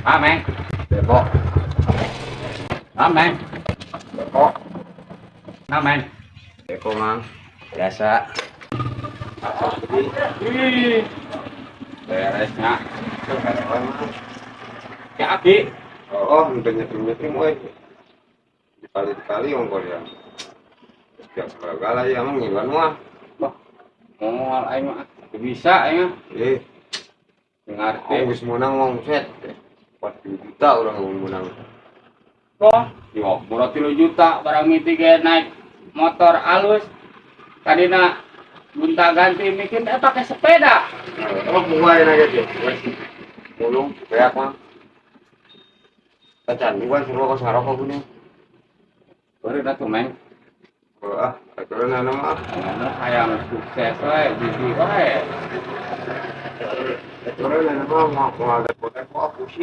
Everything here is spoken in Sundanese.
Ah, Meng. Depok. Ah, Meng. Depok. Nah, Meng. Depok, Mang. Biasa. Ih. Beresnya. Beres, Mang. Ya, Aki. Oh, udah nyetrum-nyetrum, woi. Dikali-dikali ongkol ya. Biasa segala ya, emang ngiluan mah. Wah, moal aing mah. Teu bisa aing mah. Eh, Teu ngarti. oh, geus meunang mah omset. 40 juta urang meunang. Wah, yo, murah 3 juta barang miti ge naik motor alus. Tadina gonta ganti mikir pakai sepeda. Oh, bunga enak aja. Mulung, beak mah. Kacan, bukan suruh kos ngarokok gini. Baru dah tuh, Meng. Oh, ah, aturan anak mah. Ngomong hayang sukses we, jadi wae. Aturan anak mah mau ada kota kok pusing.